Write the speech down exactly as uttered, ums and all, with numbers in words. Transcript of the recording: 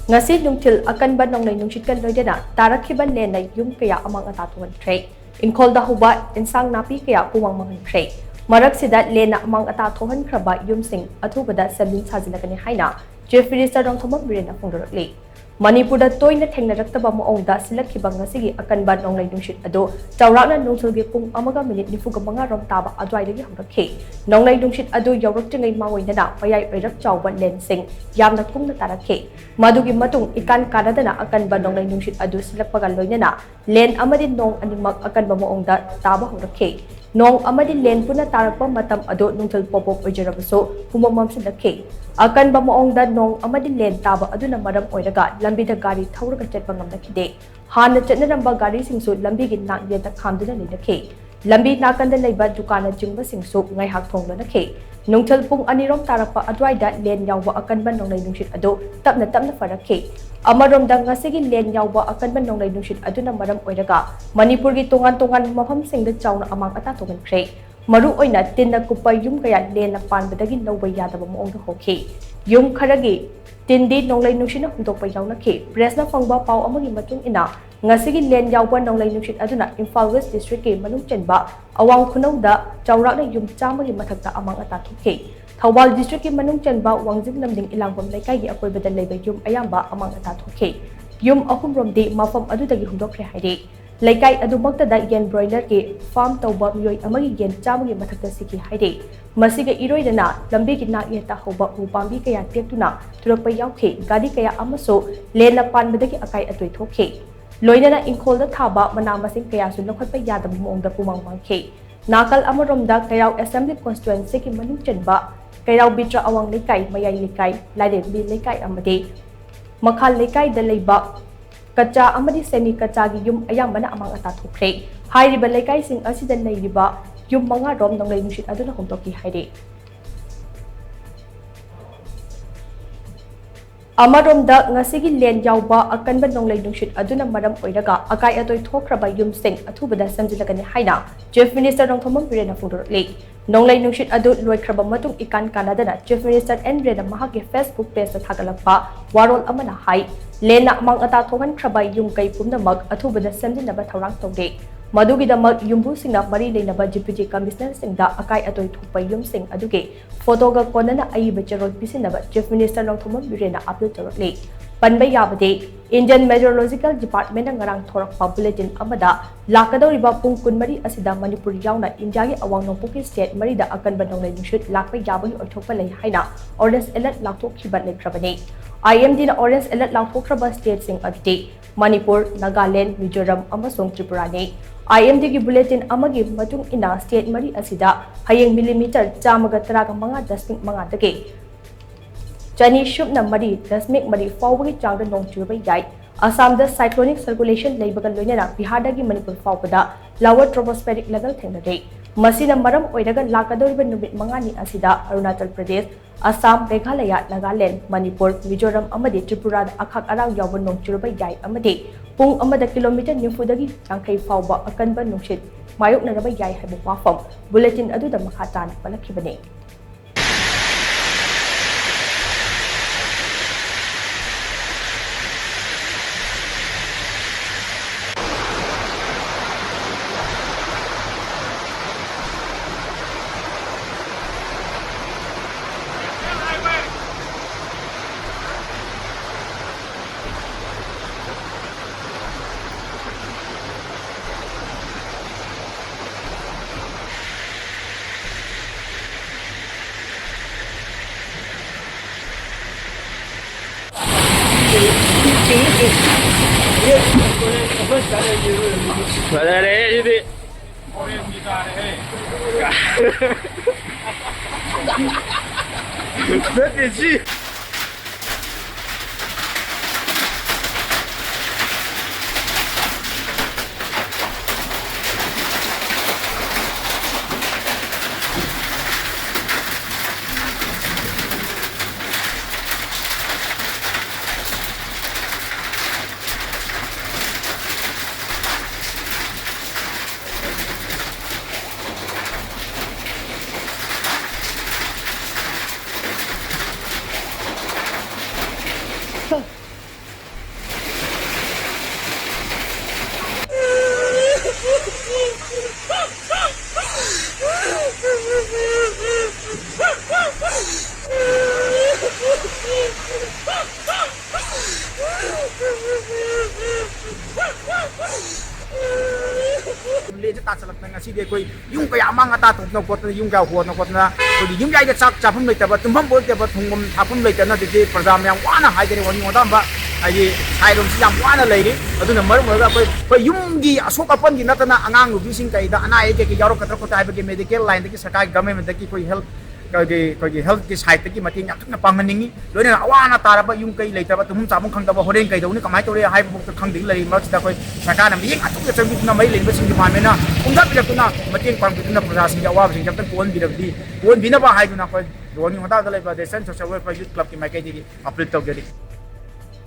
ꯉꯁꯤ ꯅꯨꯡꯊꯤꯜ ꯑꯀꯟꯕ ꯅꯣꯡꯂꯩ ꯅꯨꯡꯁꯤꯠꯀ ꯂꯣꯏꯅꯅ ꯇꯥꯔꯛꯈꯤꯕ ꯂꯦꯟꯅ ꯌꯨꯝ ꯀꯌꯥ ꯑꯃꯥꯡ ꯑꯇꯥ ꯊꯣꯛꯍꯟꯈ꯭ꯔꯦ꯫ ꯏꯪꯈꯣꯜꯗ ꯍꯧꯕ ꯏꯟꯁꯥꯡ ꯅꯥꯄꯤ ꯀꯌꯥ ꯄꯨꯡꯃꯥꯡ ꯃꯥꯡꯍꯟꯈ꯭ꯔꯦ꯫ ꯃꯔꯛꯁꯤꯗ ꯂꯦꯟꯅ ꯑꯃꯥꯡ ꯑꯇꯥ ꯊꯣꯛꯍꯟꯈ꯭ꯔꯕ ꯌꯨꯝꯁꯤꯡ ꯑꯊꯨꯕꯗ ꯁꯦꯝꯖꯤꯟ ꯁꯥꯖꯤꯜꯂꯒꯅꯤ ꯍꯥꯏꯅ Chief Minister ꯅꯣꯡꯊꯣꯝꯕꯝ ꯕꯤꯔꯦꯟꯅ ꯐꯣꯡꯗꯣꯔꯛꯂꯤ꯫ ꯃꯅꯤꯄꯨꯔꯗ ꯇꯣꯏꯅ ꯊꯦꯡꯅꯔꯛꯇꯕ ꯃꯑꯣꯡꯗ ꯁꯤꯜꯂꯛꯈꯤꯕ ꯉꯁꯤꯒꯤ ꯑꯀꯟꯕ ꯅꯣꯡꯂꯩ ꯅꯨꯡꯁꯤꯠ ꯑꯗꯨ ꯆꯥꯎꯔꯥꯛꯅ ꯅꯨꯡꯊꯤꯜꯒꯤ ꯄꯨꯡ ꯑꯃꯒ ꯃꯤꯅꯤꯠ ꯅꯤꯐꯨꯒ ꯃꯉꯥ ꯔꯣꯝ ꯇꯥꯕ ꯑꯗꯨꯋꯥꯏꯗꯒꯤ ꯍꯧꯔꯛꯈꯤ꯫ ꯅꯣꯡꯂꯩ ꯅꯨꯡꯁꯤꯠ ꯑꯗꯨ ꯌꯧꯔꯛꯇ꯭ꯔꯤꯉꯩ ꯃꯥꯡꯑꯣꯏꯅꯅ ꯃꯌꯥꯏ ꯑꯣꯏꯔꯞ ꯆꯥꯎꯕ ꯂꯦꯟꯁꯤꯡ ꯌꯥꯝꯅ ꯀꯨꯡꯅ ꯇꯥꯔꯛꯈꯤ꯫ ꯃꯗꯨꯒꯤ ꯃꯇꯨꯡ ꯏꯀꯥꯟ ꯀꯥꯟꯅꯗꯅ ꯑꯀꯟꯕ ꯅꯣꯡꯂꯩ ꯅꯨꯡꯁꯤꯠ ꯑꯗꯨ ꯁꯤꯜꯂꯛꯄꯒ ꯂꯣꯏꯅꯅ ꯂꯦꯟ ꯑꯃꯗꯤ ꯅꯣꯡ ꯑꯅꯤꯃꯛ ꯑꯀꯟꯕ ꯃꯑꯣꯡꯗ ꯇꯥꯕ ꯍꯧꯔꯛꯈꯤ꯫ ꯅꯣꯡ ꯑꯃꯗꯤ ꯂꯦꯟ ꯄꯨꯟꯅ ꯇꯥꯔꯛꯄ ꯃꯇꯝ ꯑꯗꯨ ꯅꯨꯡꯊꯤꯜ ꯄꯣꯞ ꯄꯣꯞ ꯑꯣꯏꯖꯔꯕꯁꯨ ꯄꯨꯝꯃꯝ ꯃꯝꯁꯤꯜꯂꯛꯈꯤ꯫ ꯑꯀꯟꯕ ꯃꯑꯣꯡꯗ ꯅꯣꯡ ꯑꯃꯗꯤ ꯂꯦꯟ ꯇꯥꯕ ꯑꯗꯨꯅ ꯃꯔꯝ ꯑꯣꯏꯔꯒ ꯂꯝꯕꯤꯗ ꯒꯥꯔꯤ ꯊꯧꯔꯒ ꯆꯠꯄ ꯉꯝꯂꯛꯈꯤꯗꯦ꯫ ꯍꯥꯟꯅ ꯆꯠꯅꯔꯝꯕ ꯒꯥꯔꯤꯁꯤꯡꯁꯨ ꯂꯝꯕꯤꯒꯤ ꯅꯥꯛ ꯌꯦꯠꯇ ꯈꯥꯝꯗꯨꯅ ꯂꯩꯅꯈꯤ꯫ ꯂꯝꯕꯤ ꯅꯥꯀꯟꯗ ꯂꯩꯕ ꯗꯨꯀꯥꯟꯅꯆꯤꯡꯕꯁꯤꯡꯁꯨ ꯉꯥꯏꯍꯥꯛ ꯊꯣꯡ ꯂꯣꯟꯅꯈꯤ꯫ ꯅꯨꯡꯊꯤꯜ ꯄꯨꯡ ꯑꯅꯤ ꯔꯣꯝ ꯇꯥꯔꯛꯄ ꯑꯗꯨꯋꯥꯏꯗ ꯂꯦꯟ ꯌꯥꯎꯕ ꯑꯀꯟꯕ ꯅꯣꯡꯂꯩ ꯅꯨꯡꯁꯤꯠ ꯑꯗꯨ ꯇꯞꯅ ꯇꯞꯅ ꯐꯔꯛꯈꯤ꯫ ꯑꯃꯔꯣꯝꯗ ꯉꯁꯤꯒꯤ ꯂꯦꯟ ꯌꯥꯎꯕ ꯑꯀꯟꯕ ꯅꯣꯡꯂꯩ ꯅꯨꯡꯁꯤꯠ ꯑꯗꯨꯅ ꯃꯔꯝ ꯑꯣꯏꯔꯒ ꯃꯅꯤꯄꯨꯔꯒꯤ ꯇꯣꯉꯥꯟ ꯇꯣꯉꯥꯟꯕ ꯃꯐꯝꯁꯤꯡꯗ ꯆꯥꯎꯅ ꯑꯃꯥꯡ ꯑꯇꯥ ꯊꯣꯛꯍꯟꯈ꯭ꯔꯦ꯫ ꯃꯔꯨꯑꯣꯏꯅ ꯇꯤꯟꯅ ꯀꯨꯞꯄ ꯌꯨꯝ ꯀꯌꯥ ꯂꯦꯟꯅ ꯄꯥꯟꯕꯗꯒꯤ ꯂꯧꯕ ꯌꯥꯗꯕ ꯃꯑꯣꯡꯗ ꯍꯣꯈꯤ꯫ ꯌꯨꯝ ꯈꯔꯒꯤ ꯇꯤꯟꯗꯤ ꯅꯣꯡꯂꯩ ꯅꯨꯡꯁꯤꯠꯅ ꯍꯨꯝꯗꯣꯛꯄ ꯌꯥꯎꯅꯈꯤ꯫ Press ꯅ ꯐꯪꯕ ꯄꯥꯎ ꯑꯃꯒꯤ ꯃꯇꯨꯡ ꯏꯟꯅ, ꯉꯁꯤꯒꯤ ꯂꯦꯟ ꯌꯥꯎꯕ ꯅꯣꯡꯂꯩ ꯅꯨꯡꯁꯤꯠ ꯑꯗꯨꯅ ꯏꯝꯐꯥꯜ West District ꯀꯤ ꯃꯅꯨꯡ ꯆꯟꯕ ꯑꯋꯥꯡ ꯈꯨꯅꯧꯗ ꯆꯥꯎꯔꯥꯛꯅ ꯌꯨꯝ ꯆꯥꯝꯃꯒꯤ ꯃꯊꯛꯇ ꯑꯃꯥꯡ ꯑꯇꯥ ꯊꯣꯛꯈꯤ꯫ ꯊꯧꯕꯥꯜ District ꯀꯤ ꯃꯅꯨꯡ ꯆꯟꯕ ꯋꯥꯡꯖꯤꯡ ꯂꯝꯗꯤꯡ ꯏꯂꯥꯡꯕꯝ ꯂꯩꯀꯥꯏꯒꯤ ꯑꯀꯣꯏꯕꯗ ꯂꯩꯕ ꯌꯨꯝ ꯑꯌꯥꯝꯕ ꯑꯃꯥꯡ ꯑꯇꯥ ꯊꯣꯛꯈꯤ꯫ ꯌꯨꯝ ꯑꯍꯨꯝ ꯔꯣꯝꯗꯤ ꯃꯐꯝ ꯑꯗꯨꯗꯒꯤ ꯍꯨꯝꯗꯣꯛꯈ꯭ꯔꯦ ꯍꯥꯏꯔꯤ꯫ ꯂꯩꯀꯥꯏ ꯑꯗꯨꯃꯛꯇꯗ ꯌꯦꯟ broiler ꯒꯤ farm ꯇꯧꯕ ꯃꯤꯑꯣꯏ ꯑꯃꯒꯤ ꯌꯦꯟ ꯆꯥꯝꯃꯒꯤ ꯃꯊꯛꯇ ꯁꯤꯈꯤ ꯍꯥꯏꯔꯤ꯫ ꯃꯁꯤꯒ ꯏꯔꯣꯏꯅꯅ ꯂꯝꯕꯤꯒꯤ ꯅꯥꯛ ꯌꯦꯠꯇ ꯍꯧꯕ ꯎ ꯄꯥꯝꯕꯤ ꯀꯌꯥ ꯇꯦꯛꯇꯨꯅ ꯊꯨꯔꯛꯄ ꯌꯥꯎꯈꯤ꯫ ꯒꯥꯔꯤ ꯀꯌꯥ ꯑꯃꯁꯨ ꯂꯦꯟꯅ ꯄꯥꯟꯕꯗꯒꯤ ꯑꯀꯥꯏ ꯑꯇꯣꯏ ꯊꯣꯛꯈꯤ꯫ ꯂꯣꯏꯅꯅ ꯏꯪꯈꯣꯜꯗ ꯊꯥꯕ ꯃꯅꯥ ꯃꯁꯤꯡ ꯀꯌꯥꯁꯨ ꯂꯧꯈꯠꯄ ꯌꯥꯗꯕ ꯃꯑꯣꯡꯗ ꯄꯨꯃꯥꯡ ꯃꯥꯡꯈꯤ꯫ ꯅꯥꯀꯜ ꯑꯃꯔꯣꯝꯗ ꯀꯩꯔꯥꯎ Assembly Constituency ꯒꯤ ꯃꯅꯨꯡ ꯆꯟꯕ ꯀꯩꯔꯥꯎ ꯕꯤꯇ꯭ꯔ ꯑꯋꯥꯡ ꯂꯩꯀꯥꯏ, ꯃꯌꯥꯏ ꯂꯩꯀꯥꯏ, ꯂꯥꯏꯔꯦꯝꯕꯤ ꯂꯩꯀꯥꯏ ꯑꯃꯗꯤ ꯃꯈꯥ ꯂꯩꯀꯥꯏꯗ ꯂꯩꯕ ꯀꯆꯥ ꯑꯃꯗꯤ ꯁꯦꯃꯤ ꯀꯆꯥꯒꯤ ꯌꯨꯝ ꯑꯌꯥꯝꯕꯅ ꯑꯃꯥꯡ ꯑꯇꯥ ꯊꯣꯛꯈ꯭ꯔꯦ꯫ ꯍꯥꯏꯔꯤꯕ ꯂꯩꯀꯥꯏꯁꯤꯡ ꯑꯁꯤꯗ ꯂꯩꯔꯤꯕ ꯌꯨꯝ ꯃꯉꯥ ꯔꯣꯝ ꯅꯣꯡꯂꯩ ꯅꯨꯡꯁꯤꯠ ꯑꯗꯨꯅ ꯍꯨꯝꯗꯣꯛꯈꯤ ꯍꯥꯏꯔꯤ꯫ ꯑꯃꯔꯣꯝꯗ ꯉꯁꯤꯒꯤ ꯂꯦꯟ ꯌꯥꯎꯕ ꯑꯀꯟꯕ ꯅꯣꯡꯂꯩ ꯅꯨꯡꯁꯤꯠ ꯑꯗꯨꯅ ꯃꯔꯝ ꯑꯣꯏꯔꯒ ꯑꯀꯥꯏ ꯑꯇꯣꯏ ꯊꯣꯛꯈ꯭ꯔꯕ ꯌꯨꯝꯁꯤꯡ ꯑꯊꯨꯕꯗ ꯁꯦꯝꯖꯤꯜꯂꯒꯅꯤ ꯍꯥꯏꯅ Chief Minister ꯅꯣꯡꯊꯣꯝꯕꯝ ꯕꯤꯔꯦꯟꯅ ꯐꯣꯡꯗꯣꯔꯛꯂꯤ꯫ ꯅꯣꯡꯂꯩ ꯅꯨꯡꯁꯤꯠ ꯑꯗꯨ ꯂꯣꯏꯈ꯭ꯔꯕ ꯃꯇꯨꯡ ꯏꯀꯥꯟ ꯀꯥꯟꯅꯗꯅ Chief Minister ꯑꯦꯟ ꯕꯤꯔꯦꯟꯅ ꯃꯍꯥꯛꯀꯤ Facebook page ꯇ ꯊꯥꯒꯠꯂꯛꯄ ꯋꯥꯔꯣꯜ ꯑꯃꯅ ꯍꯥꯏ, ꯂꯦꯟꯅ ꯑꯃꯥꯡ ꯑꯇꯥ ꯊꯣꯛꯍꯟꯈ꯭ꯔꯕ ꯌꯨꯝ ꯀꯩ ꯄꯨꯝꯅꯃꯛ ꯑꯊꯨꯕꯗ ꯁꯦꯝꯖꯤꯟꯅꯕ ꯊꯧꯔꯥꯡ ꯇꯧꯔꯦ꯫ ꯃꯗꯨꯒꯤꯗꯃꯛ ꯌꯨꯝꯕꯨꯁꯤꯡꯅ ꯃꯔꯤ ꯂꯩꯅꯕ Deputy Commissioner ꯁꯤꯡꯗ ꯑꯀꯥꯏ ꯑꯇꯣꯏ ꯊꯣꯛꯄ ꯌꯨꯝꯁꯤꯡ ꯑꯗꯨꯒꯤ photo ꯒ ꯀꯣꯟꯅꯅ ꯑꯏꯕ ꯆꯦꯔꯣꯜ ꯄꯤꯁꯤꯟꯅꯕ Chief Minister ꯅꯣꯡꯊꯣꯝꯕꯝ ꯕꯤꯔꯦꯟꯅ appeal ꯇꯧꯔꯛꯂꯤ꯫ ꯄꯟꯕ ꯌꯥꯕꯗꯤ, Indian Meteorological Department ꯅ ꯉꯔꯥꯡ ꯊꯣꯔꯛꯄ bulletin ꯑꯃꯗ ꯂꯥꯛꯀꯗꯧꯔꯤꯕ ꯄꯨꯡ ꯀꯨꯟꯃꯔꯤ ꯑꯁꯤꯗ ꯃꯅꯤꯄꯨꯔ ꯌꯥꯎꯅ ꯏꯟꯗꯤꯌꯥꯒꯤ ꯑꯋꯥꯡ ꯅꯣꯡꯄꯣꯛꯀꯤ state ꯃꯔꯤꯗ ꯑꯀꯟꯕ ꯅꯣꯡꯂꯩ ꯅꯨꯡꯁꯤꯠ ꯂꯥꯛꯄ ꯌꯥꯕꯒꯤ ꯑꯣꯏꯊꯣꯛꯄ ꯂꯩ ꯍꯥꯏꯅ orange alert ꯂꯥꯎꯊꯣꯛꯈꯤꯕ ꯂꯩꯈ꯭ꯔꯕꯅꯤ꯫ I M D ꯅ orange alert ꯂꯥꯎꯊꯣꯛꯈ꯭ꯔꯕ state ꯁꯤꯡ ꯑꯗꯨꯗꯤ ꯃꯅꯤꯄꯨꯔ, ꯅꯥꯒꯥꯂꯦꯟ, ꯃꯤꯖꯣꯔꯥꯝ ꯑꯃꯁꯨꯡ ꯇ꯭ꯔꯤꯄꯨꯔꯥꯅꯤ꯫ I M D ꯒꯤ bulletin ꯑꯃꯒꯤ ꯃꯇꯨꯡ ꯏꯟꯅ, state ꯃꯔꯤ ꯑꯁꯤꯗ ꯍꯌꯦꯡ millimeter ꯆꯥꯝꯃꯒ ꯇꯔꯥꯒ ꯃꯉꯥ ꯗꯁꯃꯤꯛ ꯃꯉꯥꯗꯒꯤ ꯆꯅꯤ ꯁꯨꯞꯅ ꯃꯔꯤ ꯗꯁꯃꯤꯛ ꯃꯔꯤ ꯐꯥꯎꯕꯒꯤ ꯆꯥꯡꯗ ꯅꯣꯡ ꯆꯨꯔꯕ ꯌꯥꯏ꯫ ꯑꯁꯥꯝꯗ cyclonic circulation ꯂꯩꯕꯒ ꯂꯣꯏꯅꯅ ꯕꯤꯍꯥꯔꯗꯒꯤ ꯃꯅꯤꯄꯨꯔ ꯐꯥꯎꯕꯗ lower tropospheric level ꯊꯦꯡꯅꯔꯦ꯫ ꯃꯁꯤꯅ ꯃꯔꯝ ꯑꯣꯏꯔꯒ ꯂꯥꯛꯀꯗꯧꯔꯤꯕ ꯅꯨꯃꯤꯠ ꯃꯉꯥꯅꯤ ꯑꯁꯤꯗ ꯑꯔꯨꯅꯥꯆꯜ ꯄ꯭ꯔꯗꯦꯁ, ꯑꯁꯥꯝ, ꯃꯦꯘꯥꯂꯌꯥ, ꯅꯥꯒꯥꯂꯦꯟ, ꯃꯅꯤꯄꯨꯔ, ꯃꯤꯖꯣꯔꯥꯝ ꯑꯃꯗꯤ ꯇ꯭ꯔꯤꯄꯨꯔꯥꯗ ꯑꯈꯥꯛ ꯑꯔꯥꯎ ꯌꯥꯎꯕ ꯅꯣꯡ ꯆꯨꯔꯕ ꯌꯥꯏ ꯑꯃꯗꯤ ꯄꯨꯡ ꯑꯃꯗ kilometre ꯅꯤꯐꯨꯗꯒꯤ ꯌꯥꯡꯈꯩ ꯐꯥꯎꯕ ꯑꯀꯟꯕ ꯅꯨꯡꯁꯤꯠ ꯃꯥꯌꯣꯛꯅꯔꯕ ꯌꯥꯏ ꯍꯥꯏꯕ ꯋꯥꯐꯝ bulletin ꯑꯗꯨꯗ ꯃꯈꯥ ꯇꯥꯅ ꯄꯜꯂꯛꯈꯤꯕꯅꯤ꯫ ꯐꯖꯔꯦ ꯁꯤꯗꯤ꯫ ꯅꯠꯇꯦ ꯁꯤ꯫ ꯂꯦꯟꯁꯦ ꯇꯥꯁꯜꯂꯛꯇꯅ ꯉꯁꯤꯗꯤ ꯑꯩꯈꯣꯏ ꯌꯨꯝ ꯀꯌꯥ ꯑꯃꯥꯡ ꯑꯇꯥ ꯊꯣꯛꯇꯅ ꯈꯣꯠꯇꯅ, ꯌꯨꯝ ꯀꯌꯥ ꯍꯣꯗꯅ ꯈꯣꯠꯇꯅ, ꯑꯩꯈꯣꯏꯒꯤ ꯌꯨꯝꯌꯥꯏꯗ ꯆꯥꯛ ꯆꯥꯐꯝ ꯂꯩꯇꯕ, ꯇꯨꯝꯐꯝ ꯂꯩꯇꯕ, ꯊꯣꯡꯐꯝ ꯊꯥꯛꯐꯝ ꯂꯩꯇꯅ, ꯑꯗꯨꯗꯤ ꯄ꯭ꯔꯖꯥ ꯃꯌꯥꯝ ꯋꯥꯅ ꯍꯥꯏꯗꯔꯦ, ꯋꯥꯅꯤꯡ ꯋꯥꯇꯥꯝꯕ ꯍꯥꯏꯗꯤ ꯁꯥꯏꯔꯣꯝꯁꯤ ꯌꯥꯝ ꯋꯥꯅ ꯂꯩꯔꯤ꯫ ꯑꯗꯨꯅ ꯃꯔꯝ ꯑꯣꯏꯔꯒ ꯑꯩꯈꯣꯏ, ꯑꯩꯈꯣꯏ ꯌꯨꯝꯒꯤ ꯑꯁꯣꯛ ꯑꯄꯟꯒꯤ ꯅꯠꯇꯅ ꯑꯉꯥꯡ ꯅꯨꯕꯤꯁꯤꯡ ꯀꯩꯗ ꯑꯅꯥ ꯑꯌꯦꯛ ꯀꯩꯀꯩ ꯌꯥꯎꯔꯛꯀꯗ꯭ꯔꯥ ꯈꯣꯠꯇ꯭ꯔꯥ ꯍꯥꯏꯕꯒꯤ medical lineꯗꯒꯤ ꯁꯔꯀꯥꯔꯒꯤ governmentꯗꯒꯤ ꯑꯩꯈꯣꯏ health ꯑꯩꯈꯣꯏꯒꯤ, ꯑꯩꯈꯣꯏꯒꯤ healthꯀꯤ sideꯇꯒꯤ ꯃꯇꯦꯡ ꯌꯥꯝ ꯊꯨꯅ ꯄꯥꯡꯍꯟꯅꯤꯡꯉꯤ꯫ ꯂꯣꯏꯅꯅ ꯑꯋꯥ ꯑꯅꯥ ꯇꯥꯔꯕ ꯌꯨꯝ ꯀꯩ ꯂꯩꯇꯕ, ꯇꯨꯝꯐꯝ ꯆꯥꯐꯝ ꯈꯪꯗꯕ, ꯍꯣꯔꯦꯟ ꯀꯩꯗꯧꯅꯤ, ꯀꯃꯥꯏꯅ ꯇꯧꯔꯦ ꯍꯥꯏꯕꯐꯥꯎꯗ ꯈꯪꯗꯅ ꯂꯩꯔꯤ ꯃꯔꯛꯁꯤꯗ ꯑꯩꯈꯣꯏ ꯁꯔꯀꯥꯔꯅ ꯃꯤꯠꯌꯦꯡ ꯑꯆꯧꯕ ꯆꯪꯕꯤꯗꯨꯅ ꯃꯔꯤ ꯂꯩꯅꯕꯁꯤꯡꯒꯤ ꯃꯥꯟꯃꯦꯅ ꯈꯣꯡꯗꯥꯕꯤꯔꯛꯇꯨꯅ ꯃꯇꯦꯡ ꯄꯥꯡꯕꯤꯗꯨꯅ ꯄ꯭ꯔꯖꯥꯁꯤꯡꯒꯤ ꯑꯋꯥꯕꯁꯤꯡꯁꯦ ꯑꯝꯇꯪ ꯀꯣꯛꯍꯟꯕꯤꯔꯕꯗꯤ, ꯀꯣꯛꯍꯟꯕꯤꯅꯕ ꯍꯥꯏꯗꯨꯅ ꯑꯩꯈꯣꯏ ꯂꯨꯍꯣꯡꯒꯤ ꯃꯇꯥꯡꯗ ꯂꯩꯕ Asian Social Welfare Youth Clubꯀꯤ ꯃꯥꯏꯀꯩꯗꯒꯤ appeal ꯇꯧꯖꯔꯤ꯫